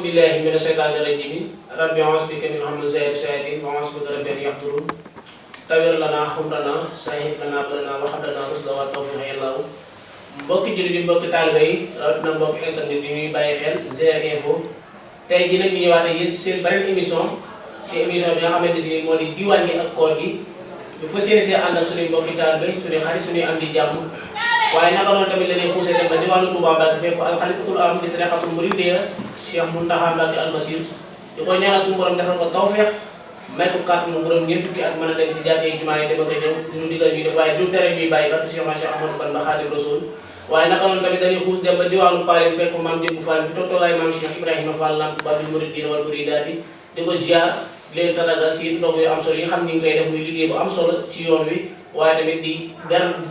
billahi mina shaytani rajim rabbi a'udzu bika min hamazati shayatin wa a'udzu bika rabbi an yahdurun tawir lana humrana sahib lana balana wa hadana rusda wa tawfiq ya Allah mbokki jullit yi mbokki taalibe yi rawatina mbokki internet bi ñuy bàyyi xel GR Info tey jii nag ñu ñëwaat ak yéen seen beneen émission si émission bi nga xamante si moo di diwaan gi ak koor gi ñu fas yéene see ànd ak suñuy mbokki taalibe suñuy xarit suñuy am di jàmm waaye naka noonu tamit la ñuy xuusee dem ba diwaanu Touba Mbacke fekk al xalifatul am di tarixatul muridiyya Cheikh Mountakha Mbacke Al Bassir di ko ñaanal suñu borom defal ko tawfeex may ko kàttanu borom ñeent fukki at mën a dem ci jàkkee jumaa yi dem ak a ñëw ñu digal ñuy def waaye du tere ñuy bàyyi barke Cheikh Ahmadou Bamba Khadimu Rasul waaye naka noonu tamit dañuy xuus dem ba diwaanu Paleen fekk maam Jëmbu Fall fi toogtoogaay maam Cheikh Ibrahima Fall Lamp Babil Mouridina wal Mouridaty di ko ziar leen tatagal ci ndog yu am solo yi nga xam ni ngi koy def muy liggéey bu am solo ci yoon wi waaye tamit di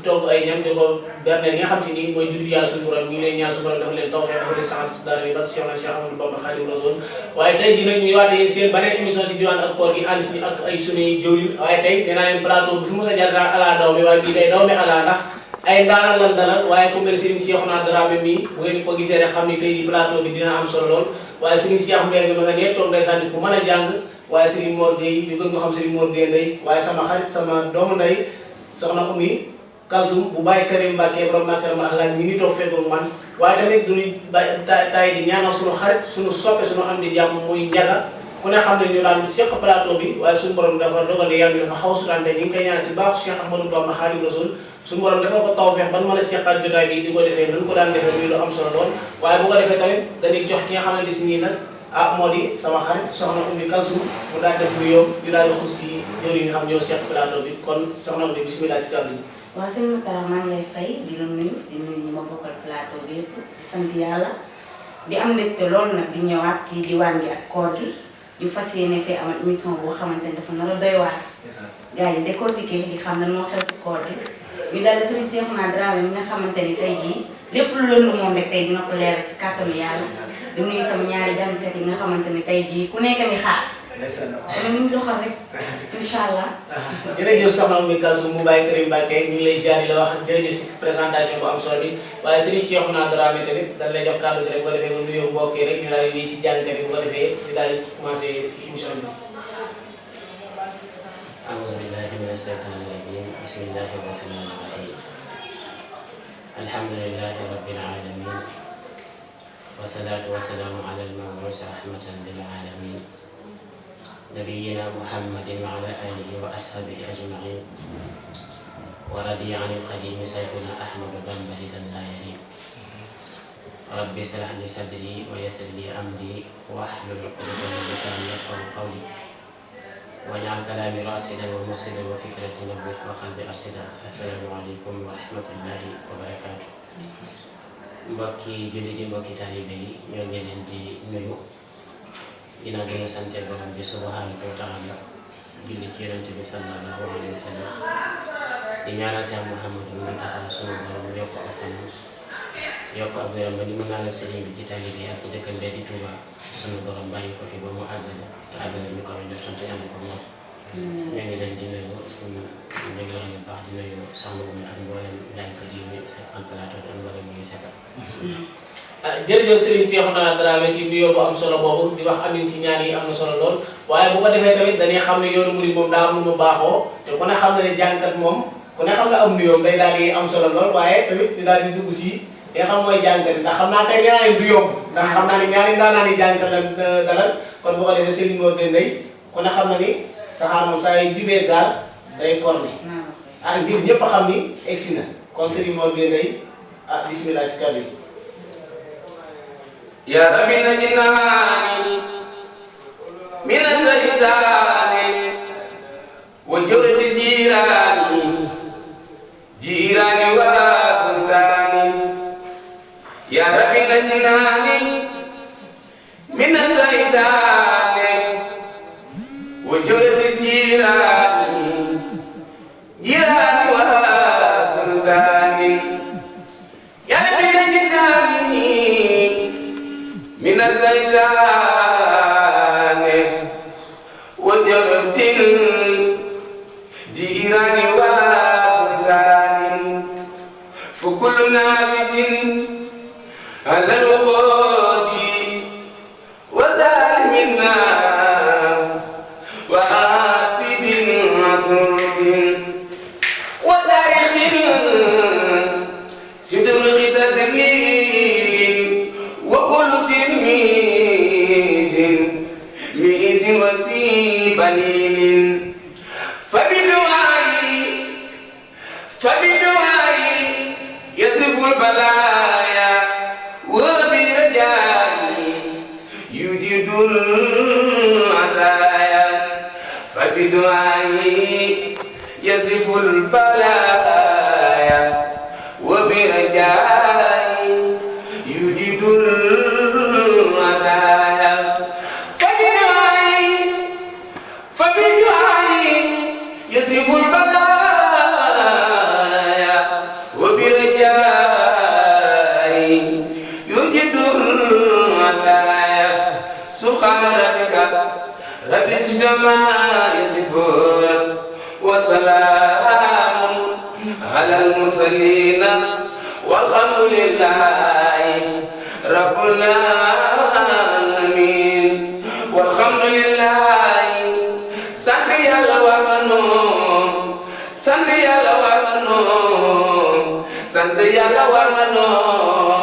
togg ay ñam di ko berneel nga xam si ni mooy jullit yàlla suñu borom ñu ngi leen ñaan suñu borom dafa leen tawfeex dafa leen saxal daara yi ba Cheikh Ahmadou Bamba Khadimu Rasul waaye tey jii nag ñu waatee seen beneen émission si diwaan ak koor gi ànd suñu ak ay suñuy jëwriñ waaye tey nee naa leen plateau bu fi mos a jaar daal ala daw mi waaye bii day daw mi ala ndax ay ndaanaan lan dalal waaye ku mel Serigne Cheikhouna Dramé mii bu ngeen ko gisee rek xam ni tey jii plateau bi dina am solo lool waaye Serigne Cheikh Mbengue ma nga nee toog ndeysaan fu mën a jàng waaye Serigne Mor Gueye ñu gën ko xam Serigne Mor Gueye Ndeye waaye sama xarit sama doomu ndey soxna Oumy Kalsoum bu bàyyi Karim Mbacke borom Makarim Akhlaq ñi ngi toog fekkoon man waaye tamit duñuy tay di ñaanal suñu xarit suñu soppe suñu am di jàmm muy njaga ku ne xam ne ñu daan seq plateau bi waaye suñu borom dafa dogal ne yàlla dafa xaw sutante ñu ngi koy ñaanal si baaxu Cheikh Ahmadou Bamba Khadimu Rasul suñu borom defal ko tawfeex ban mën a seqal jotaay bi di ko defee nañ ko daan defee muy lu am solo lool waaye bu ko defee tamit dañuy jox ki nga xamante si nii nag moo di sama xarit soxna Oumy Kalsoum mu daal def lu yomb ñu daal di xus si jëriñ yi nga xam ñoo seq plateau bi kon soxna Oumy bismillah si kàddu gi. waaw sëñ Matar maa ngi lay fay di la nuyu di nuyu ñi ma bokkal plateau bi yëpp di sant yàlla di am mbégte loolu nag di ñëwaat ci diwaan gi ak koor gi ñu fas yéene fee amal émission boo xamante ne dafa nar a doy waar. gars yi décortiquer di xam ne moo xew ci koor gi ñu daal di Serigne Cheikhouna Dramé mi nga xamante ni tey jii lépp lu lënd moom rek tey dina ko leeral ci kàttanu yàlla di nuyu sama ñaari jàngkat yi nga xamante ni tey jii ku nekk ni xaar. dana ñu doxal rek incha allah. jërëjëf soxna Oumy Kalsoum mu bàyyi Karim Mbacke ñu ngi lay ziar di la wax jërëjëf si présentation bu am solo bi waaye Serigne Cheikhouna Dramé tamit dañ lay jox kàddu gi rek bu ko defee nga nuyoo mbokk yi rek ñu daal di wéy si jàngkat yi bu ko defee ñu daal di commencé si émission bi. أعوذ بالله من الشيطان الرجيم بسم الله الرحمن الرحيم الحمد لله رب العالمين والصلاة والسلام على المبعوث رحمة للعالمين نبينا محمد وعلى آله وأصحابه أجمعين ورضي عن القديم سيفنا أحمد بن لا يليم رب اشرح لي صدري ويسر لي أمري واحلل عقدة من لساني يفقهوا قولي واجعل كلامي راشدا ومرشدا وفكرتي نبوة وقلبي أرشدا السلام عليكم ورحمة الله وبركاته. mbokki jullit yi mbokki taalibe yi ñoo ngi leen di nuyu ginnaaw bi ñu sante borom bi subhanahu wa taala julli ci yonent bi sallallahu alayhi wa sallam di ñaanal Cheikh Mouhamadou Mountakha sunu borom yokk ak fanam yokk ak wéram ba ni mu ñaanal sëriñ bi ci taalibe yi ak ci dëkkam bee di Touba sunu borom bàyyi ko fi ba mu àggale te àggale ñu ko jox sant yàlla ko moom ñoo ngi leen di nuyu suñu njëg leen bu baax di nuyu soxna Oumy ak mboolem jàngkat yi muy seqal plateau ak mboolem muy seqal. jërëjëf Serigne Cheikhouna Dramé si nuyoo bu am solo boobu di wax amin si ñaan yi am na solo lool waaye bu ko defee tamit dañuy xam ne yoonu murid moom daa am lu mu baaxoo te ku ne xam na ne jàngkat moom ku ne xam nga am nuyoo day daal di am solo lool waaye tamit di daal di dugg si li nga xam mooy jàngkat ndax xam naa tey ñaari du yomb ndax xam naa ne ñaari ndaanaan yi jàngkat la dalal kon bu ko defee Serigne Mor Gueye Ndeye ku ne xam na ni saxaar moom saa yu jubee gaal day corné ngir ñëpp a xam ni egsi na kon Serigne Mor Gueye Ndeye bismillah si kàddu yi. يا رب نجنا من الشيطان وجرة جيران وسلطان يا رب نجنا من الشيطان وجرة جيران وسلطان يا رب نجنا من الشيطان وجرة جيران وسلطان فكل نافس على الوقود بنين فبدعائي يصرف البلايا وبرجائي يجد العدايا فبدعائي يصرف البلايا وبرجائي يجد العدايا فبدعائي يصرف البلايا وبرجائي يجد العدايا سبحان ربك رب السماء يصفون وسلام على المرسلين والحمد لله رب العالمين والحمد لله سني الله ورمنون سني الله ورمنون سني الله ورمنون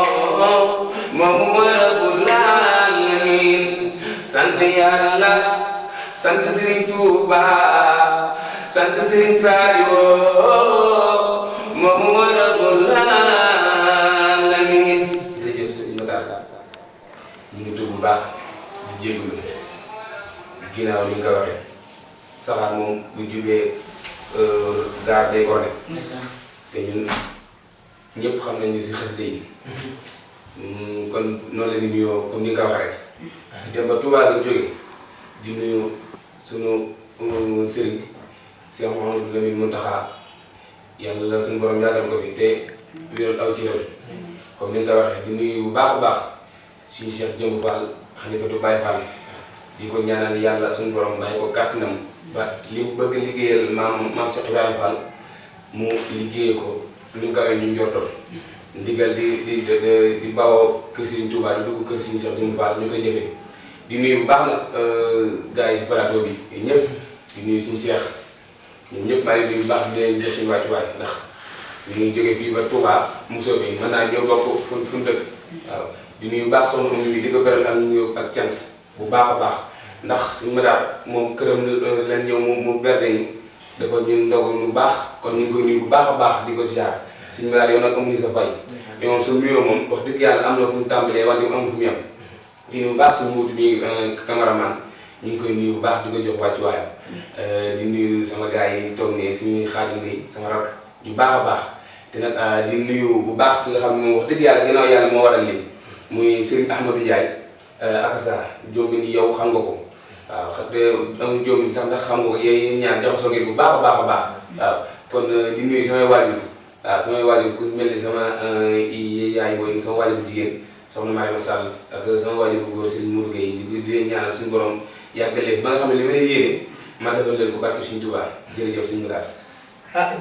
رب العالمين سني الله sant Serigne Touba sant Serigne Saliou moom Rabbul Alamin. jërëjëf Serigne Matar ñu ngi tudd bu baax di jégalu ginnaaw li nga waxee saxaar moom bu jubee gaar day ko ne te ñun ñëpp xam nañu si xasida yi kon noonu la ñu nuyoo comme ni nga ko waxee rek dem ba Touba la jógee di nuyu sunu sëriñ Cheikh Mouhamadou Lamine Mountakha yàlla suñu borom yàggal ko fi te wéral aw ci yoon comme ni nga ko waxee di nuyu bu baax a baax suñu Cheikh Jëmb Fall xalifatu Baye Fall di ko ñaanal yàlla suñu borom bàyyi ko kàttanam ba li mu bëgg liggéeyal maam Cheikh Ibrahima Fall mu liggéeyee ko ni mu kawee ñu njortoon ndigal di bawoo kër Serigne Touba di dugg kër Serigne Cheikh Jëmb Fall ñu koy jëfee. di nuyu bu baax nag gars yi si plateau bi ñëpp di nuyu suñu Cheikh ñoom ñëpp maa ngi nuyu bu baax di leen jox suñu wàccuwaay ndax ñu ngi jógee fii ba Touba Moussa bi mën naa ñoo bokk fu dëkk waaw di nuyu bu baax soxna moom bi di ko beral ak nuyu ak cant bu baax a baax ndax suñu mënaat moom këram leen ñëw mu berde ñu dafa ñun ndogu lu baax kon ñu ngi koy nuyu bu baax a baax di ko ziar suñu mënaat yow nag amuñu sa fay yow moom sa nuyoo moom wax dëgg yàlla am na fu mu tàmbalee wante amu fu mu yem di nuyu bu baax suñu muutu bi cameraman ñu ngi koy nuyu bu baax di ko jox wàccuwaayam di nuyu sama gars yi toog ne suñuy Xaadim Ngay sama rak bu baax a baax te nag di nuyu bu baax ki nga xam ne moom wax dëgg yàlla ginnaaw yàlla moo waral lii muy Serigne Ahmadou Ndiaye akasa jóob ni yow xam nga ko waaw xam te amul jóob ni sax ndax xam nga ko yéen ñaar jaxasoo ngeen bu baax a baax a baax waaw kon di nuyu samay waajur waaw samay waajur ku mel ni sama yaay booy sama waajur bu jigéen soxna Mariama Sall ak sama waajur bu góor Serigne Mourou Gueye di leen ñaanal suñu borom yàggalee ba nga xam ne li ma leen yéene ma defal leen ko barke Serigne Touba jërëjëf Serigne Mourou.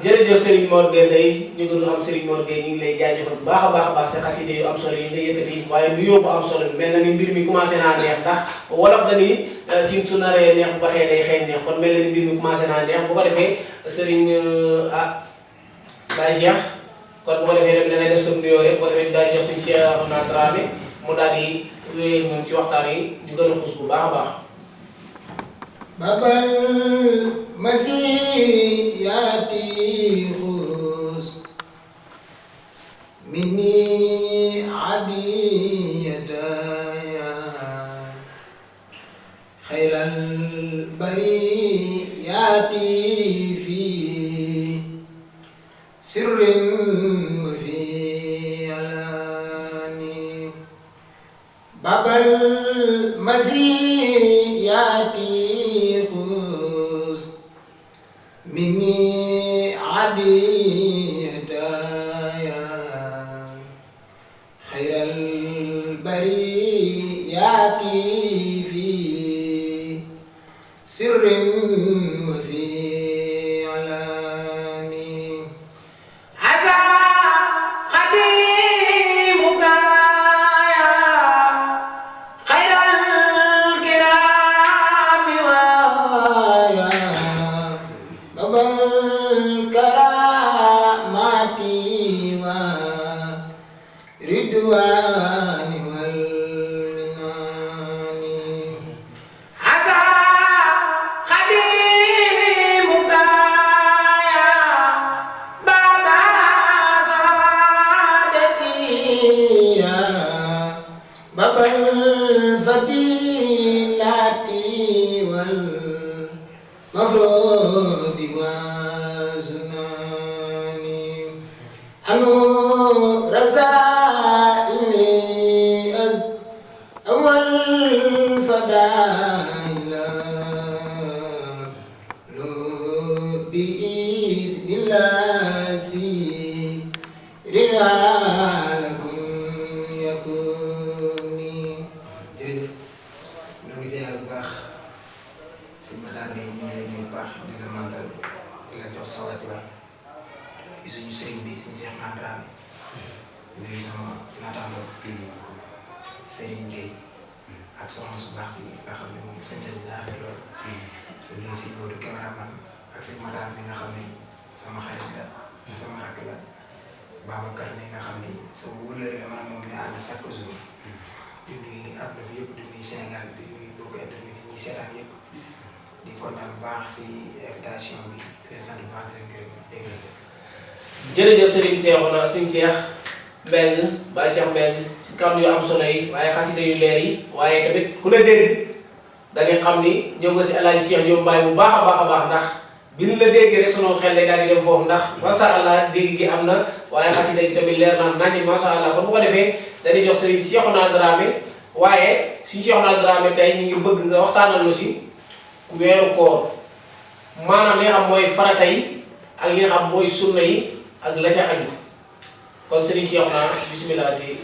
jërëjëf Serigne Mor Gueye day ñu ngi xam Serigne Mor Gueye ñu ngi lay jaajëfal bu baax a baax sa xaside yu am solo yi nga yëkkati waaye lu yóbbu am solo mel na ni mbir mi commencé naa neex ndax wolof dañuy cin su naree neex bu baxee day xeeñ neex kon mel na ni mbir mi commencé naa neex bu ko defee Serigne Baye Cheikh kon bu ko defee rek da ngay def sa nuyoo rek bu ko defee daal di jox suñu Cheikh Ahmadou Dramé mu daal di wéyal ñoom ci waxtaan yi ñu gën a xuus bu baax a baax. babal masiyati xus mini adiyataya xayral bariyati fi sirrin wa fi alani babal masiyati mini adiyataya khairal bariyati fi sirrin wa fi alani asa khadimuka ya khairal kirami wa ya babal karamati wa ridwani wal minan الفضيلة والمفروض والسنن أنو رسائل أول فضائل بإذن الله سيرنا لكم يكوني jërëjëf ñoo ngi ziar bu baax si Matar Gueye ñu ngi lay nuyu bu baax di la màggal di la jox sa wàccuwaay di suñu sëriñ bi suñu Cheikh Matar nuyu sama naataango Serigne Gueye ak soxna su baax si nga xam ne moom seen sëriñ daa rafet lool nuyu si Modou cameraman ak si Matar bi nga xam ne sama xarit la sama rakk la Babacar mi nga xam ne sama wóllëre la maanaam moom ñu ànd chaque jour di nuyu àdduna bi yëpp di nuyu Sénégal di nuyu mbokku internet yi ñuy seetaan yëpp di kontaan bu baax si invitation bi di leen sant bu baax di leen gërëm jërëjëf Serigne Cheikhouna Serigne Cheikh Mbengue Baye Cheikh Mbengue si kàddu yu am solo yi waaye xasida yu leer yi waaye tamit ku la dégg da ngay xam ni ñëw nga si El Hadj Cheikh Diop Baye bu baax a baax ndax bi ñu la déggee rek sunu xel day daal di dem foofu ndax macha allah dégg gi am na waaye xasida gi tamit leer na nañ macha allah kon bu ko defee dañuy jox Serigne Cheikhouna Dramé waaye suñu Cheikhouna Dramé tey ñu ngi bëgg nga waxtaanal lu si weeru koor maanaam li nga xam mooy farata yi ak li nga xam mooy sunna yi ak la ca aju kon Serigne Cheikhouna bismillah si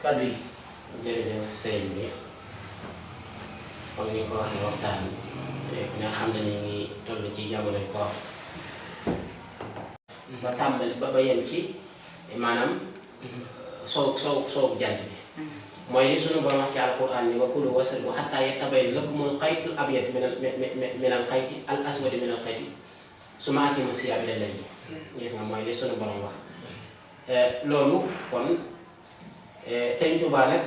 kàddu yi. jërëjëf sëriñ bi comme ni ko waxee waxtaan ku ne xam ne ni ngi toll ci jamonoy koor ba tàmbali ba yem ci maanaam soow jant bi mooy li sunu borom wax ci alquran ni wa kulu wasrabu hattaa yatabayyana lakumul xaytul abyadu minal xayti al aswadi minal xayti summa atimmu siyaama ilal layli gis nga mooy li sunu borom wax loolu kon Sëñ Tuubaa nag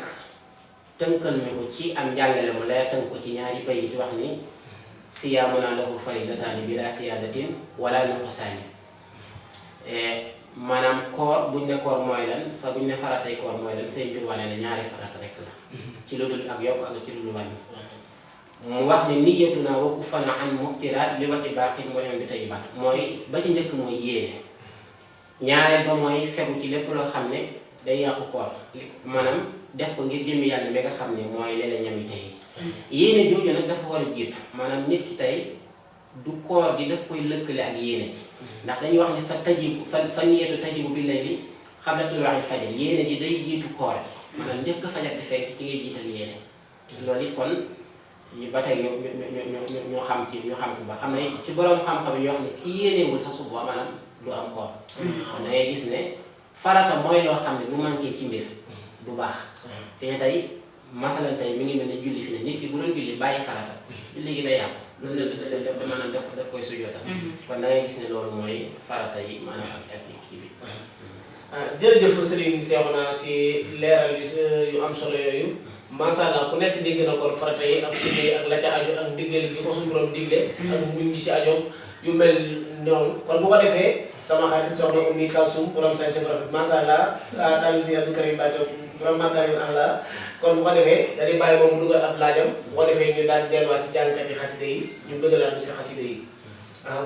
tënkal mi ko ci am njàngale mu lay tënk ko ci ñaari bay di wax ni siyaamunaa lahu faridataani bilaa siyaadatin wala nuqsaani maanaam koor buñ ne koor mooy lan buñ ne faratay koor mooy lan Sëñ Tuubaa ne ñaari farata rek la ci lu dul ak yokk ak ci lu dul wàññi mu wax ni niyyatuna wa kuffana an muftiraat li wati baaqin wa bi tayyibaat mooy ba ci njëkk mooy yéene ñaareel ba mooy fegu ci lépp loo xam ne day yàqu koor maanaam def ko ngir jëmmi yàlla mi nga xam ne mooy leneen ñami tey yéene jooju nag dafa war a jiitu maanaam nit ki tey du koor gi daf koy lëkkale ak yéene ji ndax dañuy wax ne fa niyatu tajibu bi layli qabla tuluu'il fajr yéene ji day jiitu koor gi maanaam njëkk fajar di fekk ci ngay jiital yéene loolu it kon ba tey ñu xam ci bu baax am na ci borom xam-xam yi yoo xam ne ki yéenewul sax su boobaa maanaam du am koor kon da ngay gis ne farata mooy loo xam ne bu manqué ci mbir du baax fi ne tey masalan tey mi ngi mel ne julli fi ne nit ki bu doon julli bàyyi farata julli gi day yàqu maanaam daf koy sujjootal kon da ngay gis ne loolu mooy farata yi maanaam ak kii bi jërëjëf Serigne Cheikhouna si leeral yu am solo yooyu macha allah ku nekk dégg na kon farata yi ak sunna yi ak la ca aju ak diggal gi ko suñu borom digle ak muñ gi si ajoom yu mel noonu kon bu ko defee sama xarit soxna Oumy Kalsoum borom sañ seen rafet macha allah taal si Abdou Karim Mbacke borom matériel allah kon bu ko defee dañuy bàyyi moom mu dugal ab laajam bu ko defee ñu daal di delluwaat si jàngkat yi xaside yi ñu bëggalaat si xaside yi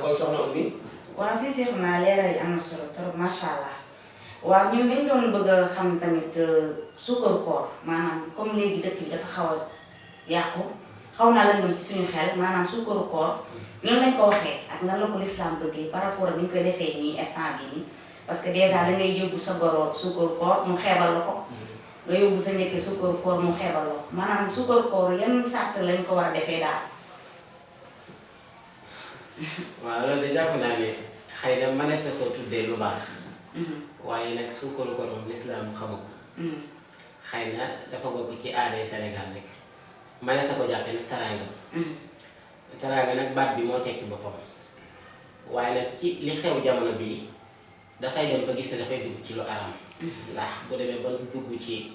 kon soxna Oumy. waaw si Cheikhouna leeral yi am na solo trop macha allah waaw ñun dañ doon bëgg a xam tamit sukkaru koor maanaam comme léegi dëkk bi dafa xaw a yàqu xaw naa lan ci suñu xel maanaam sukkaru koor nan lañ ko waxee ak nan la ko lislaam bëggee par rapport ak ni ñu koy defee nii instant bi nii parce que dèjà da ngay yóbbu sa goro sukkaru koor mu xeebal la ko nga yóbbu sa njëkk sukkaru koor mu xeebal la ko maanaam sukkaru koor yan sàrt lañ ko war a defee daal. waaw loolu de jàpp naa ne xëy na mënees na koo tuddee lu baax waaye nag sukkaru koor moom lislaam xamu ko xëy na dafa bokk ci aaday Sénégal rek mënees na ko jàppee nag taraanga nag baat bi moo tekki boppam waaye nag ci li xew jamono bii dafay dem ba gis ne dafay dugg ci lu araam ndax bu demee ba dugg ci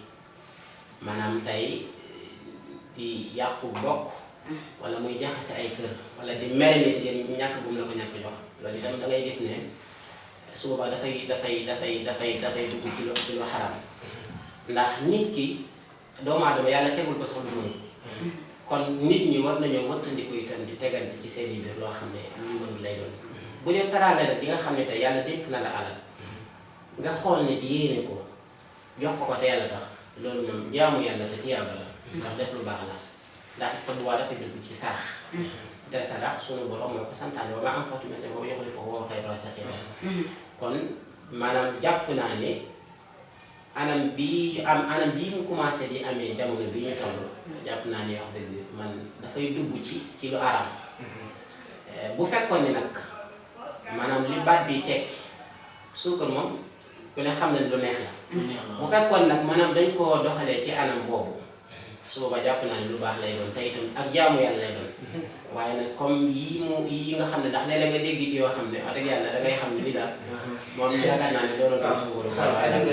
maanaam tey di yàqu bokk wala muy jaxase ay kër wala di mere nit di ñàkk gum la ko ñàkk jox loolu itam da ngay gis ne su boobaa dafay dugg ci lu xaram ndax nit ki doomu aadama yàlla tegul ko sax lu mën kon nit ñi war nañoo wattandiku itam di tegante ci seen i biir loo xam ne lu mënul lay doon bu dee teraanga nag di nga xam ne tey yàlla dénk na la alal nga xool ne di yéene ko jox ko te yàlla tax loolu moom jaamu yàlla te tiyaaba la ndax def lu baax la ndax te bu waa dafay dugg ci sarax te sarax sunu borom moo ko santaane ba ma am fatu mese boobu yoxli foofu woo xëy rasaxi kon maanaam jàpp naa ne anam bii mu commencé di amee jamono bi ñu toll jàpp naa ne wax dëgg man dafay dugg ci lu araam bu fekkoon ne nag maanaam li baat bi tekki suukar moom ku ne xam ne lu neex la bu fekkoon nag maanaam dañ koo doxalee ci anam boobu su boobaa jàpp naa ne lu baax lay doon te itam ak jaamu yàlla lay doon waaye nag comme yi nga xam ne ndax léeg-léeg nga dégg ci yoo xam ne wax dëgg yàlla da ngay xam ne li daal moom yaakaar naa ne doon na suukar waaye nag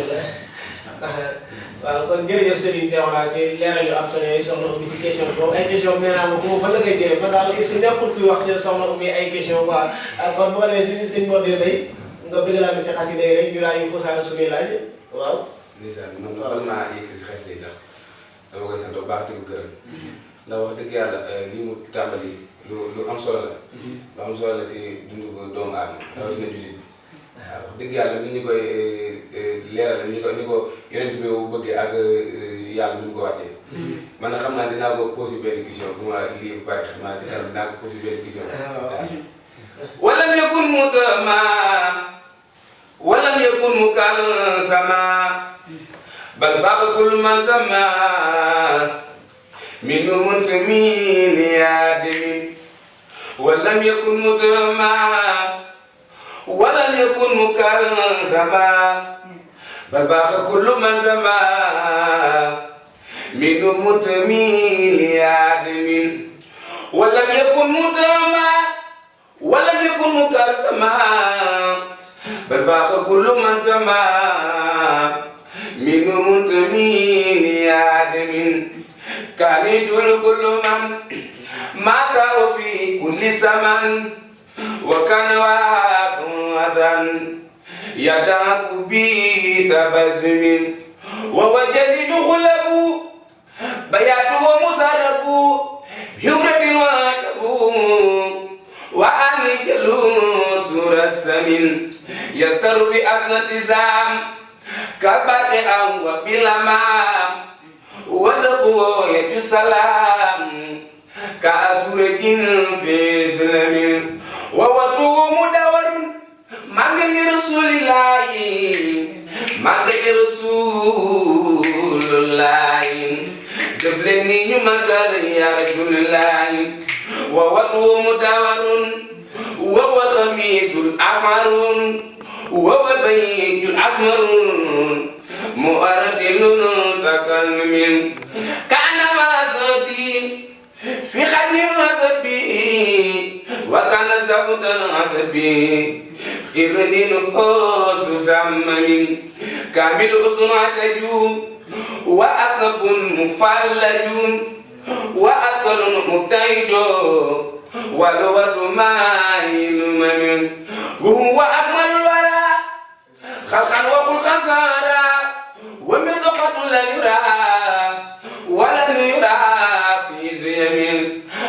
waaw kon jërëjëf Serigne Cheikhouna si leeral yu am solo yooyu soxna Oumy si question boobu ay question nee naa ma ko fan la ngay jëlee ba daal est-ce que nekkul kuy wax si soxna Oumy ay question quoi kon bu ma nee si sëñ Modou day nga bëgg laa mi si xasida yi rek ñu daal di xuusaan suñuy laaj waaw. ndeysaan man bal naa yëkkati si xasida yi sax dama koy sant bu baax di ko gërëm ndax wax dëgg yàlla lii mu tàmbali lu am solo la. lu am solo la si dundu doomu aadama rawatina jullit waaw wax dëgg yàlla ni ñu koy leeral ni ko yonent bi bëggee ak yàlla ni mu ko wàccee. man xam naa dinaa ko posé benn question bu ma lii bu pare xam naa si xel dinaa ko posé benn question. walam yakun mutama walam yakun mukalsama bal faqa kullu man sama minhu muntamin yadimi walam yakun mutama ولم يكن مكلسما بل باخ كل من سما من متميل آدم ولم يكن متما ولم يكن مكلسما بل باخ كل من سما من متميل آدم كان يدل كل من ما ساو في كل زمن وكان واقعا يدعك بتبسم ووجد دخله بياته مسرب بهمرة وعتب وأن جلوس السمين يستر في أسنة زام كبرء وبالأمام ودقوا يد السلام كأسورة في سلم ووتو مدور مغني رسول الله مغني رسول الله جبلني مغل يا رسول الله ووتو مدور وهو خميس الأسمر وهو بيج الأسمر مؤرتل تكلم كان ما صدي في خدم عزبي وكان سبت العزبي قرني نقص سمم كامل أسرع تجوم وأصب مفلج وأثقل مبتهج ولغة مايل من وهو أكمل الورى خلقا وخلقا سارا ومرتقة لا يرى ولن يرى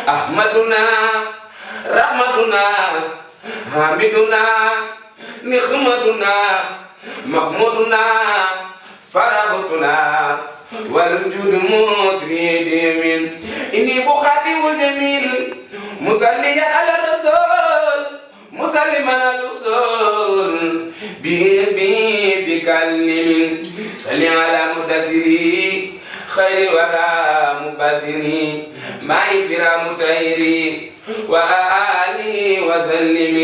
أحمدنا رحمتنا حامدنا نخمتنا محمودنا فرحتنا والوجود مسرد من إني بخاتم الجميل مصليا على الرسول مسلما على الرسول باسمه بكلم صلي على مدسري خير الورى مبصري معي برام تهيري وآلي وسلم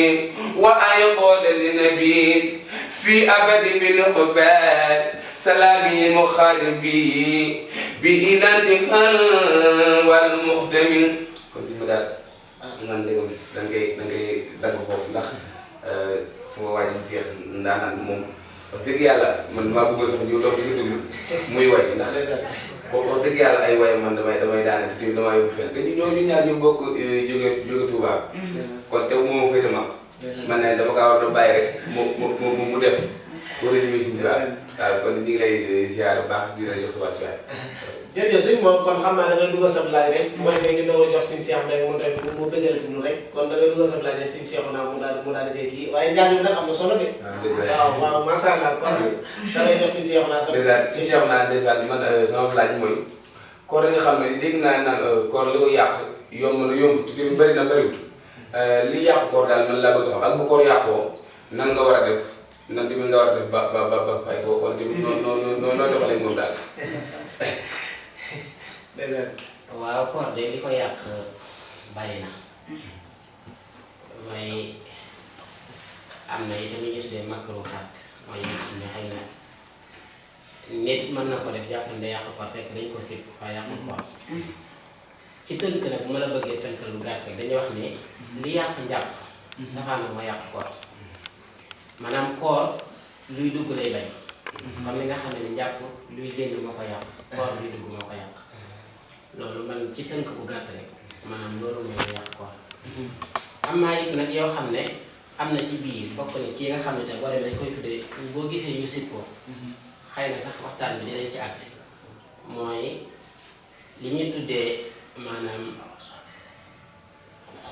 وأيقظ للنبي في أبد بالقبال سلامي مخاربي بإلانتك والمختم kon si ma daal man de da ngay dagg foofu ndax sama waa ji jeex ndaanaan moom wax dëgg yàlla man maa bëggoon sax ñu toog ci déglu muy way ndax boobu wax dëgg yàlla ay way man damay daane te tamit damaa yóbbu fenn te ñu ñaar ñu bokk jóge Touba kon tew moo féete ma man ne dama kaa war a bàyyi rek mu def boo ko jëmee si waaw kon ñu ngi lay ziar bu baax di la jox sa wàccuwaay jërëjëf sëñ moom kon xam naa da ngay dugal sab laaj rek bu ko defee ñu doog a jox suñu Cheikh Mbengue mu tamit mu dëggalati ñu rek kon da ngay dugal sab laaj rek suñu Cheikh naa mu daal di kii waaye njàng mi nag am na solo de. waaw macha allah kon da ngay jox suñu Cheikh naa dèjà suñu Cheikh naa dèjà man sama laaj mooy koor li nga xam ne dégg naa naan koor li ko yàq yomb na yombut te bëri na bëriwut li yàq koor daal man laa bëgg a xam ak bu koor yàqoo nan nga war a def nan tamit nga war a def ba fay ko wala tamit noo doxalee moom daal. waaw koor de li ko yàq bari na mooy am na itam li ñu tuddee makruhaat mooy ne xëy na nit mën na ko def jàpp ne yàq koor fekk dañ ko sib waaye yàq koor ci tënk nag bu ma la bëggee tënkal lu gàtt rek dañuy wax ne li yàq njàpp safaan moo yàq koor maanaam koor luy dugg lay bañ comme li nga xam ne njàpp luy génn moo ko yàq koor luy dugg moo ko yàq loolu man ci tënk bu gàtt rek maanaam loolu mooy yàq koor am naa it nag yoo xam ne am na ci biir bokk na ci yi nga xam ne tey wala dañ koy tuddee boo gisee ñu sit ko xëy na sax waxtaan bi dinañ ci agsi mooy li ñuy tuddee maanaam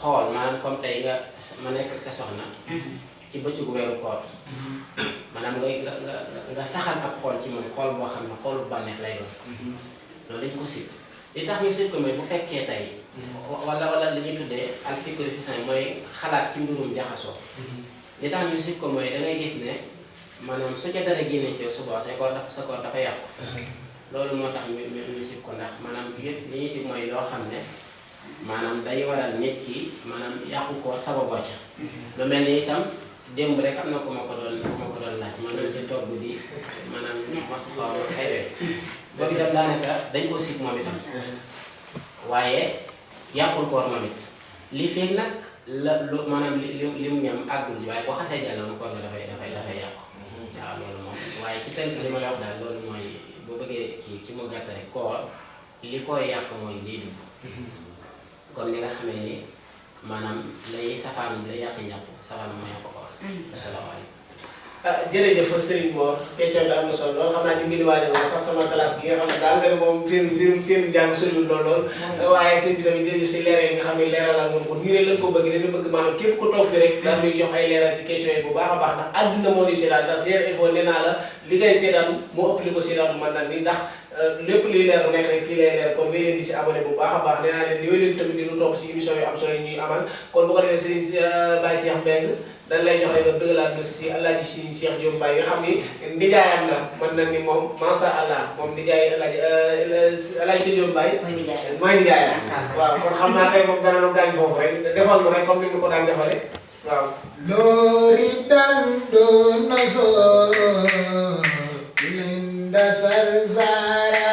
xool maanaam comme tey nga ma nekk ak sa soxna ci bëccëgu weeru koor maanaam nga saxal ab xool ci moom xool boo xam ne xoolu bànneex lay doon loolu dañ ko sit li tax ñu sit ko mooy bu fekkee tey wala li ñuy tuddee al fikru fi san mooy xalaat ci mbirum jaxasoo li tax ñu sit ko mooy da ngay gis ne maanaam su ca dara génne ci suba sa koor dafa yàqu loolu moo tax ñu sit ko ndax maanaam yëpp li ñuy sit mooy loo xam ne maanaam day waral nit ki maanaam yàqu koor sababoo ca lu mel ni itam démb rek am na ku ma ko doon laaj maanaam si togg di maanaam masu xaw xewee boobu itam daanaka dañ ko sit moom itam waaye yàqul koor moom it li feeg nag la lu maanaam li mu ñam àggul ji waaye boo xasee jàll moom koor la dafay yàqu waaw loolu moom waaye ci tënk li ma la wax daal loolu mooy boo bëggee ci mu gàtt rek koor li koy yàq mooy liy dugg comme ni nga xamee ni maanaam lay safaanum lay yàq njàpp safaanum moo yàq koor asalaamaaleykum jërëjëf Serigne Mor question bi am na solo lool xam naa ñu ngi waajal sax sama classe gi nga xam ne daal nga ne moom seen jàng soriwul lool waaye seen bi tamit jërëjëf si leeral yi nga xam ne leeralal moom ko nii rek lañ ko bëgg dañu bëgg maanaam képp ku toog fi rek daal ñuy jox ay leeral si question yi bu baax a baax ndax àdduna moo di seetaan ndax Sene Info nee naa la li ngay seetaan moo ëpp li ko seetaan mën na ni ndax lépp luy leer nekk rek fii lay leer kon wéy leen di si abonné bu baax a baax nee naa leen yooyu leen tamit di lu topp si émission yu am solo yi ñuy amal kon bu ko defee Serigne Baye Cheikh Mbengue dañ lay jox rek nga dëggalaat na si Alaaji Serigne Cheikh Diop Mbaye nga xam ni ndijaayam la mën na ni moom masha Allah moom ndijaay Alaaji Diop Mbaye mooy ndijaayam waaw kon xam naa tey moom dana nu gaañ foofu rek defal mu rek comme ni mu ko daan defale waaw Lori dando naso linda sarzara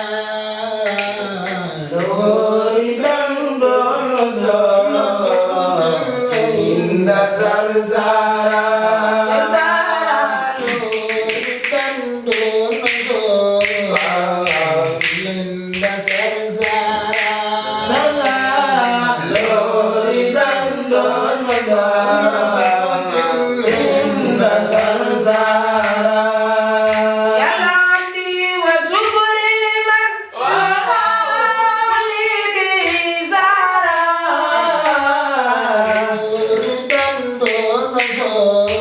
Lori dando naso linda sarzara Lori dando naso linda sarzara Lori dando naso Lori dando naso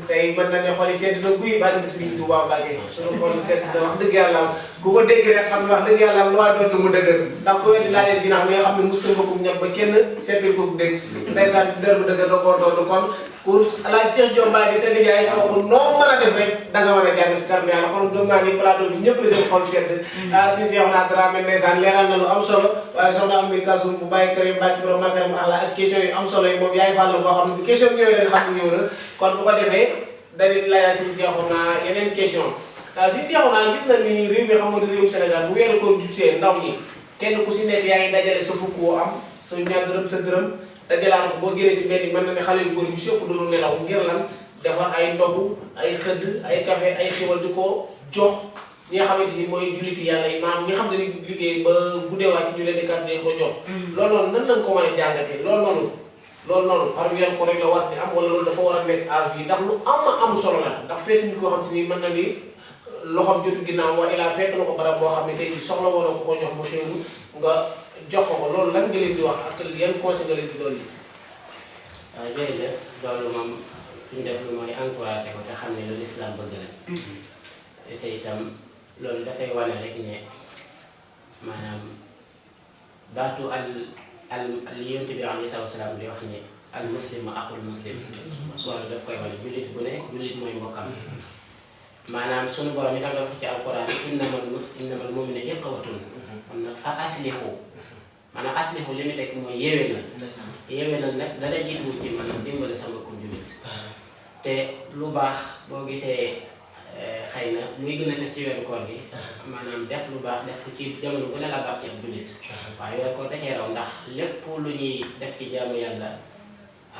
tey mën nañu xool sedd na guy bànn Serigne Touba Mbacké suñu xool sedd na wax dëgg yàlla ku ko dégg rek xam ne wax dëgg yàlla lu waay doon mu dëgër ndax ko weddi laajee ginnaaw mi nga xam ne musta mbokkum ñag ba kenn seppil ko dégg ndeysaan dër bu dëgër da koo doon kon pour alaaj Cheikh Diop Mbacké seen liggéey kooku noo mën a def rek da nga mën a jàng si kàddu yàlla kon gëm naa ni plateau bi ñëpp la seen xol sedd si Cheikh naa Dramé ndeysaan leeral na lu am solo waaye soxna am bi kasum bu bàyyi kër yi Mbacké borom makaram Allah ak question yu am solo yi moom yaay fàll boo xam ne bu question bi ñëwee rek xam ne ñëw na kon bu ko defee dañuy laajal si Cheikhouna yeneen question si Cheikhouna gis na ni réew mi xam nga réewu Sénégal bu weeru ko jubsee ndaw ñi kenn ku si nekk yaa ngi dajale sa fukk woo am sa ñaar dërëm sa dërëm dajalaan ko boo génnee si mbedd mën na ne xale yu góor yu sëpp doonu nelaw ngir lan defar ay ndogu ay xëdd ay café ay xiwal di ko jox ñi nga xamante si mooy julliti yàlla yi maanaam ñi nga xam ne ni liggéey ba guddee wàcc ñu leen di kat leen ko jox loolu noonu nan lañ ko mën a jàngatee loolu noonu par weer ko rek la war di am wala loolu dafa war a nekk à vie ndax lu am solo la ndax fekk nit koo xam si ni mën na ni loxoom jotu ginnaaw wa ilaa fekk na ko barab boo xam ne tey soxla wala ko ko jox mu xéwlu nga jox ko loolu lan nga leen di wax ak yan conseil nga leen di doon yi. waaw jërëjëf loolu moom li ñu def lu mooy encouragé ko te xam ne lu islam bëgg na te itam loolu dafay wane rek ne maanaam baatu al yonent bi alayhi salaam di wax ne al muslimu aqul muslim loolu daf koy wane jullit bu ne jullit mooy mbokkam maanaam sunu borom itam dafa ci alquran innamal mu'minuna ikhwatun kon nag fa aslihu maanaam aslihu li mu tekk mooy yéwénal nag dara jiitu ci maanaam dimbali sa mbokku jullit te lu baax boo gisee xëy na muy gën a fes ci weeru koor gi maanaam def lu baax def ko ci jamono bu ne la baax ci ab jullit waaye weeru koor da cee raw ndax lépp lu ñuy def ci jaamu yàlla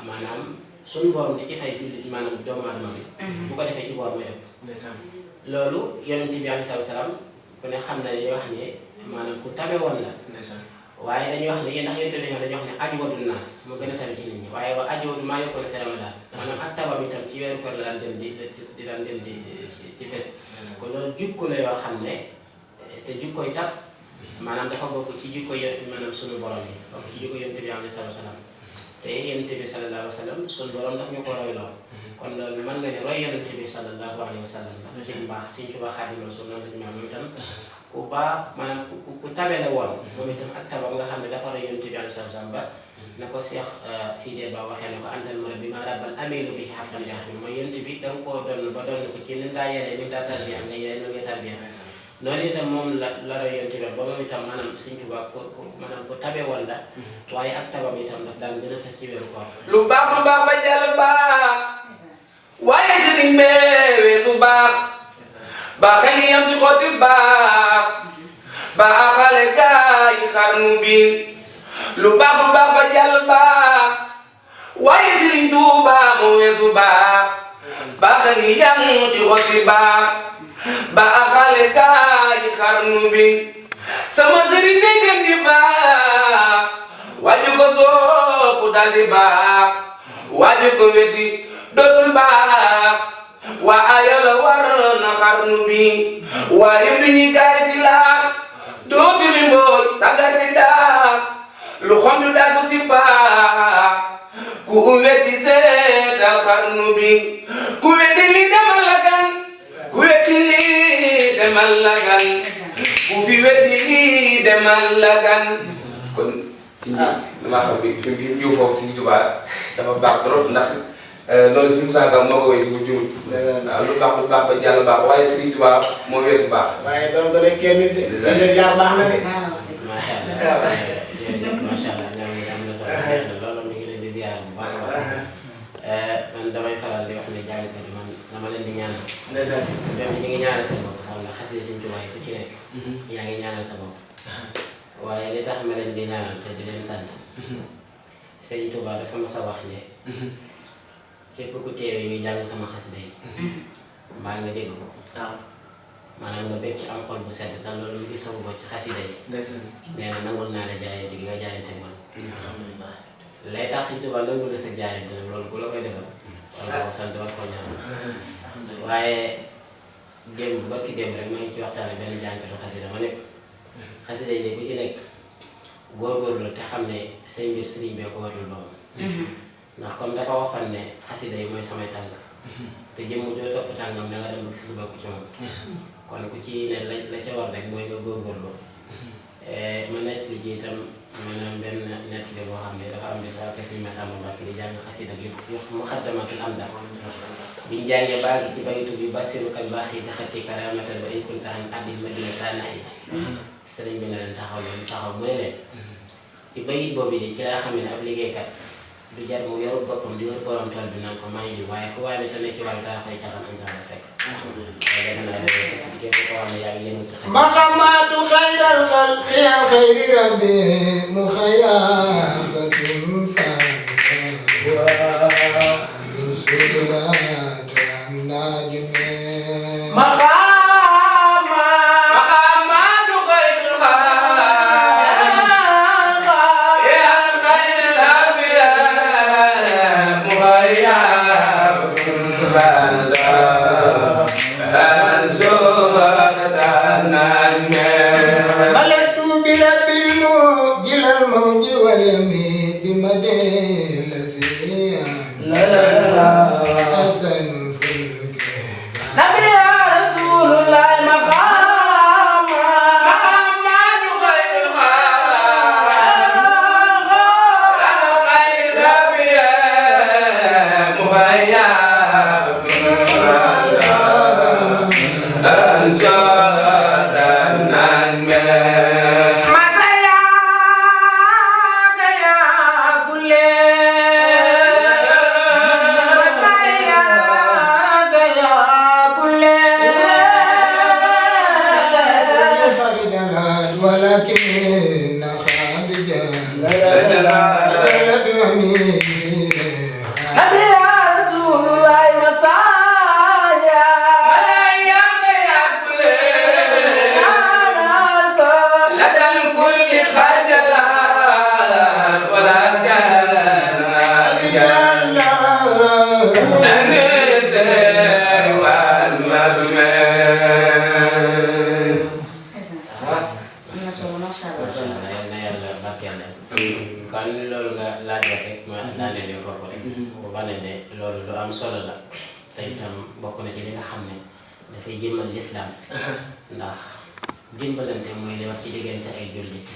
maanaam suñu borom di ci fay jullit maanaam doomu aadama bi bu ko defee ci boor mooy ëpp loolu yonent bi alayhi salaam ku ne xam na ne wax ne maanaam ku tabe woon la waaye dañuy wax ne yéen ndax yonent bi dañuy wax ne ajwadu naas moo gën a tabe ci nit ñi waaye waa ajwadu maa yokkoon fi Ramadan maanaam ak tabam itam ci weeru koor la daan dem di daan dem di ci fes kon loolu jukko la yoo xam ne te jukkoy tab maanaam dafa bokk ci jukko maanaam sunu borom yi bokk ci jukko yonent bi alayhi salaam te yonent bi sallallahu alayhi wa sallam sunu borom daf ñu ko royloo kon loolu mën nga ne roy yonent bi sallallahu alayhi wa sallam la ci mbaax Sëriñ Tuubaa Xaadimu Rasuul noonu lañu moom itam ku baax maanaam ku tabe la woon moom itam ak tabam nga xam ne dafa roy yonent bi alayhi salaam ba na ko Cheikh Sidé Ba waxee ne ko antal murabbi ma rabbal amilu bi xarfan jax bi mooy yonent bi da nga koo doon ba doon ko ci ni daa yaree ni daa tarbiya nga yaree ni nga tarbiya noonu itam moom la roy yonent bi ba moom itam maanaam Sëriñ Tuubaa maanaam ku tabe woon la waaye ak tabam itam daf daan gën a fes ci weeru koor lu baax du baax ba jàll baax waaye sëriñ bee weesu baax baax a ngi yam si xotti baax baaxale gaa yi xarnu bi lu baax du baax ba jàll baax waaye sëriñ Tuubaa mu weesu baax baax a ngi yam ci xotti baax baaxale gaa yi xarnu bi sama sëriñ ne gën di baax waaju ko soopu dal di baax waaju ko weddi dootul baax waaye la war na xarnu bi waaye du ñi gaay di laax dootu mi mbooj sagar di daax lu xondu daggu si baax ku weddi seetal xarnu bi ku weddi li demal la gan ku weddi li demal la gan ku fi weddi li demal la gan kon ci dama xam bi fi ñu foofu Sëriñ Tuubaa dafa baax trop ndax loolu si Moussa Ka moo ko wéy si bu jumut waaw lu baax ba jàll baax waaye Sëriñ Tuubaa moo weesu baax waaye doon ko leen kenn nit de li jaar baax na de macha allah jërëjëf macha allah ñoom am na solo neex na loolu ñu ngi leen di ziar bu baax a baax man damay faral di wax ne jàngkat yi man dama leen di ñaanal même ñu ngi ñaanal seen bopp sax ndax xas de Sëriñ Tuubaa yi ku ci nekk yaa ngi ñaanal sa bopp waaye li tax ma leen di ñaanal te di leen sant Sëriñ Tuubaa dafa mas a wax ne képp ku teewee ñuy jàng sama xasida yi mbaa nga dégg ko maanaam nga bëgg ci am xol bu sedd te loolu lu gisawu ko ci xasida yi nee na nangul naa la jaayante gi nga jaayante man lay tax Sëriñ Tuubaa nangul la sa jaayante nag loolu bu la koy defal wala ko sant ba ko ñaan waaye démb barki démb rek ma ngi ci waxtaane benn jànkatu xasida ma nekk xasida yi ku ci nekk góorgóorlu te xam ne say mbir sëriñ bee ko warul boppam ndax comme dafa waxoon ne xasida yi mooy samay tànk te jëmm joo topp tàngam da nga dem ba gis lu bokk ci moom kon ku ci ne la ca war rek mooy nga góorgóorlu ma nettali ci itam maanaam benn nettali boo xam ne dafa am bis ak Sëriñ Masamba Mbàkke di jàng xasida bi Muxaddamatul Amda biñ jàngee baagi ci baytu bi basirukal baax yi taxati karamatal ba in kunta an abdil madina sanayi sëriñ bi nga leen taxaw mu ne leen ci bayit boobu de ci laa xam ne ab liggéeykat du jar mu yorul boppam di wër borom tool bi naan ko maa ngi waaye fu waaye te ne ci wàllu dara koy caxam am dara fekk. waaye dama naa demee képp koo xam ne yaa ngi yëngu ci xasida. maqamatu xayral xalqi ya xayri rabbi mu xayaabatin fa ndax dimbalante mooy li wax ci diggante ay jullit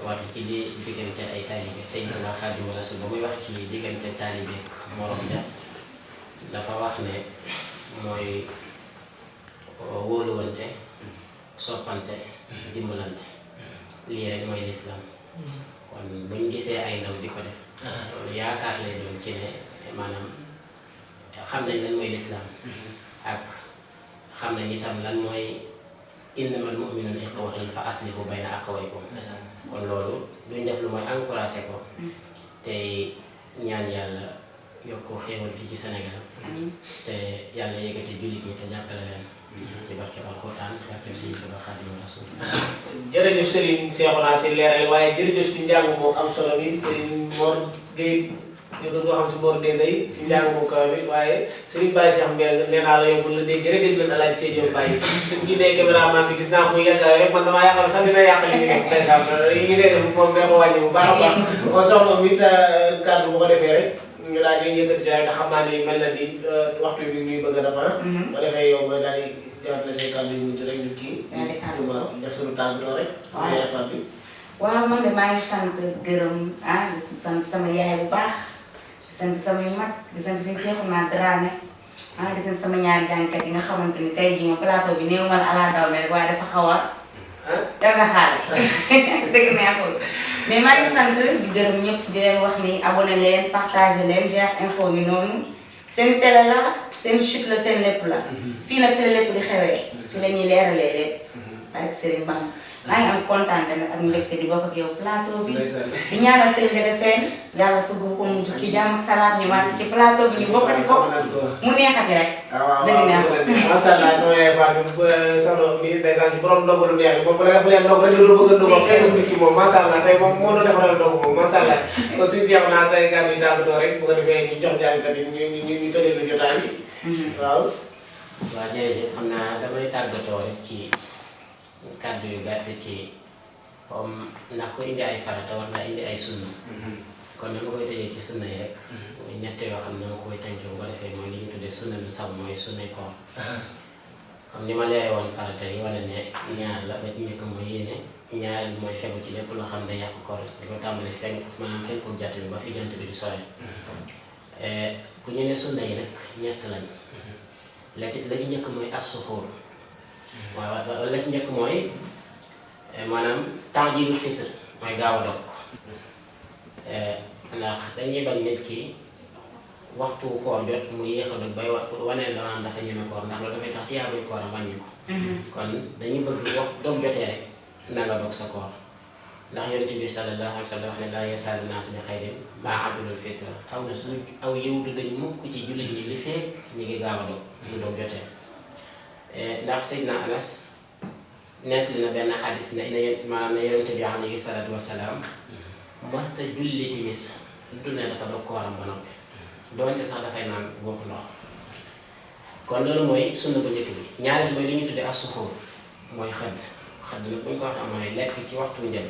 wax ci diggante ay taalibe Sëñ Tuubaa Xaadimu Rasuul ba muy wax ci diggante taalibe morom ja dafa wax ne mooy wóoluwante soppante dimbalante lii rek mooy lislaam kon buñ gisee ay ndaw di ko def loolu yaakaar lay doon ci ne maanaam xam nañ lan mooy lislaam ak xam nañ itam lan mooy innamal mu'minuuna ixwatun fa aslihu bayna axawaykum kon loolu duñ def lu mooy encouragé ko te ñaan yàlla yokk xéewal fii ci Sénégal te yàlla yëkkati jullit ñi te jàppale leen ci barke Alxuraan barke Sëñ Tuubaa Xaadimu Rasuul. jërëjëf Serigne Cheikhouna si leeral waaye jërëjëf si njàng moom am solo bi Serigne Mor Gueye ñu gën koo xam si Mor Ndeye si njàng mu kaw bi waaye Serigne Baye Cheikh Mbengue nee naa la yow bu la déggee rek dégg leen Alaaji Seydou Baye suñ ginee caméraman bi gis naa muy yàgg rek man damaa yaakaar sax dina yàq li ñuy def ndeysaan yi ngi def moom ne ko wàññi bu baax a baax kon soxna mi sa kàddu bu ko defee rek ñu daal di yëkkati jotaay te xam naa ni mel na ni waxtu bi ñuy bëgg a dafa ba defee yow nga daal di jàppale say kàddu yu mujj rek ñu kii ma def suñu tàggatoo rek suñu yaay bi waaw man de maa ngi sant gërëm di sant sama yaay bu baax di sant samay mag di sant seen Seexuna Dramé di sant sama ñaari jàngkat yi nga xamante ni tey jii moom plateau bi néew ma la ala daw me rek waaye dafa xaw a danga xaale dëgg neexul mais maa ngi sant di gërëm ñëpp di leen wax ni abonné leen partagé leen GR Info gi noonu seen télé la seen chute la seen lépp la fii nag fi la lépp di xewee fi la ñuy leeralee lépp ak Serigne Bamba maa ngi am kontaan tamit ak mbégte di bokk ak yow plateau bi di ñaanal seen njëriñ seen yàlla fëgg bu ko mujj ci jàmm ak salaam ñu waat ci plateau bi ñu bokkati ko mu neexati rek. dëgg neex macha allah sama yaay Fatou soxna mi ndeysaan si borom ndogu lu neex moom bu la defalee ndog rek dina bëgg a ndogoo fekk mu ci moom macha allah tey moom moo doon defaral ndog moom macha allah kon suñu si naa say kàddu yi tàggatoo rek bu ko defee ñu jox jàngkat yi ñu tëjee lu jotaay bi waaw. waaw jërëjëf xam naa damay tàggatoo rek ci kàddu yu gàtt ci comme ndax ko indi ay farata war naa indi ay sunna kon dama koy tëjee ci sunna yi rek muy ñett yoo xam ne dama koy tënk bu ko defee mooy li ñu tuddee sunna bi saw mooy sunnay koor comme ni ma leere woon farata yi wala ne ñaar la ba ci njëkk mooy yéene ñaareel mooy fegu ci lépp loo xam ne yàq koor di ko tàmbali fenk maanaam fenku jant bi ba fi jant bi di sore bu ñu ne sunna yi nag ñett lañ la ci njëkk mooy as-suhuur waaw la ci njëkk mooy maanaam ta'jiilul fitr mooy gaaw a dog ndax dañuy bañ nit ki waxtu koor jot mu yéex a dog bay wane la naan dafa ñeme koor ndax loolu dafay tax tiyaabuy kooram wàññi ko kon dañuy bëgg wax dog jotee rek na nga dog sa koor ndax Yonent bi sallallahu alayhi wa sallam wax ne laa yazaalu naas bi xayrin maa ajjalul fitra aw yiw du dañ mukk ci jullit ñi li fekk ñi ngi gaaw a dog mu dog jotee ndax Seydina Anas nettali na benn xadis ne maanaam ne Yonent bi alayhi salaatu wasalaam masta julli timis lu ne dafa dog kooram ba noppi doonte sax dafay naan góoxu ndox kon loolu mooy sunna bu njëkk bi ñaareel mooy li ñu tuddee as-suhuur mooy xëdd nag bu ñu ko waxee mooy lekk ci waxtu njël